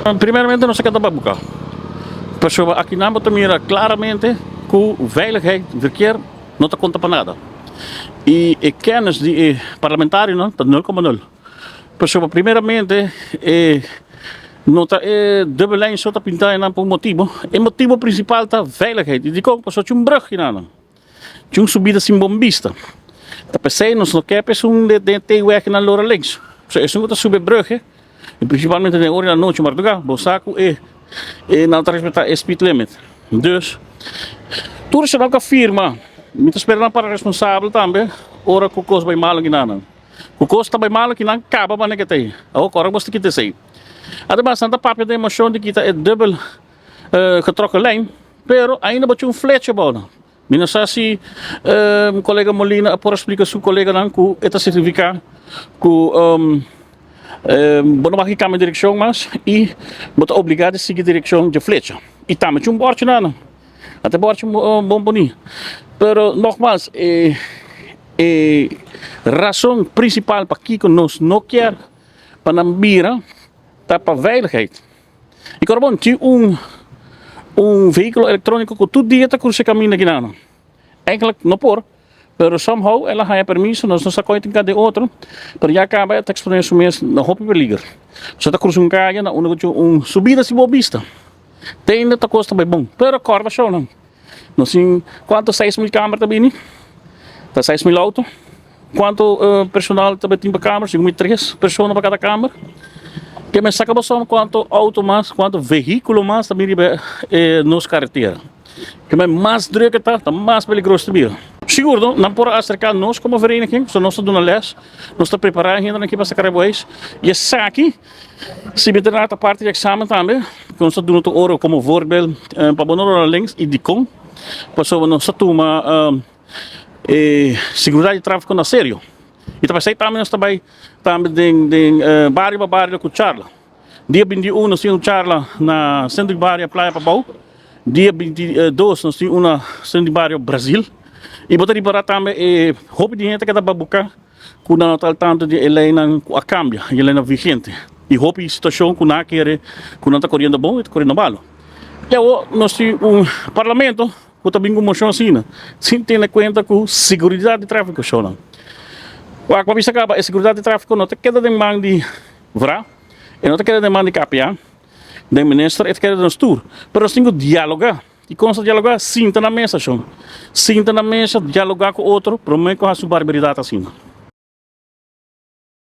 Primeramente nos a keda babuka, pasobra akinan bo ta mira klaramente ku veiligheid verkeer no ta konta pa nada. I e kennis di e parlamentarionan ta nul koma nul. Pasobra primeramente e no ta e dubbel lijn so ta pinta einan pa un motibu. E motibu prinsipal ta veiligheid. I dikon? Pasobra tin un brug einan. Tin un subida sin bon bista. Ta p'esei nos no ke pa esun den T-weg nan lora links. Pasobra esun ku ta subi e brug e, i prinsipalmente den ora di anochi mardugá, bo sa ku e e nan ta respetá e speed limit. Dus, tur esnan ku a firma, mi ta spera nan para responsabel tambe ora ku kos bai malu akinan. Ku kos ta bai malu akinan, kaba manera ke ta ei. Awor kòrda bos ta kita esei. Ademas nan ta papia den e moshon di kita e dubbel getrokken lijn, pero ainda bo tin un flecha abou nan. Mi no sa si kolega Molina a por a splika su koleganan ku e ta signifiká ku bo no mag kambia direkshon mas i bo ta obligá di sigui direkshon dje flecha. I tambe tin un bòrchi nan nan. Ata e bòrchi bon boni. Pero nogmals e e rason prinsipal pakiko nos no kier pa nan bira ta pa veiligheid. I kor bon tin un un vehíkulo elektróniko ku tur dia ta krusa e kaminda akinan. Eigentlik no por, pero somehow el a haña permiso, nos no sa kon e tin kende otro, pero ya kaba e ta eksponé su mes na hopi peliger. Pasobra ta krusa un kaya na unda ku tin un subida si bo bista. Tende ta kosta bai bon, pero kòrda shownan. Nos tin kuantu 6000 kamer ta bini? Ta 6000 outo. Kuantu personal ta tin pa kamer? Segun mi tres persona pa kada kamer. Ke men saka bo som kuantu outo mas, kuantu vehíkulo mas ta bini riba e nos karetera. Ke men mas druk e ta, ta mas peligroso ta bira. Sigur no, nan por a aserká nos komo vereniging, pasobra nos ta duna lès, nos ta prepará e hendenan aki pa saka rijbewijs. I esaki, si mi ta na ta parti di eksamen tambe, ku nos ta duna tur ora komo voorbeeld pa bo no rola links i dikon, pasobra nos ta tuma E seguridad di tráfico na serio. Y ta p'esey tambe nos ta bay tambe den den bario pa bario cu charla. Dia 21 nos tin un charla na Centro di Bario Playa Pabao. Dia 22 nos tin un na Centro di Bario Brasil. Y bo ta ripara tambe e hopi di hende ta keda babuca cu nan no ta al tanto di e leynan cu a cambia y e leynan vigente. Y hopi situacion cu nan a kere cu nan ta coriendo bon y ta coriendo malo. Y awor nos tin un parlamento Ku ta bin ku moshon asina sin tene kuenta ku seguridat di tráfiko shownan. Wak pa bisa kaba e seguridat di tráfiko no ta keda den man di vra, e no ta keda den man di KPA, den minister, e ta keda den nos tur. Pero nos tin ku dialogá. I kon nos ta dialogá? Sinta na mesa shon. Sinta na mesa, dialogá ku otro promé ku hasi un barbaridat asina.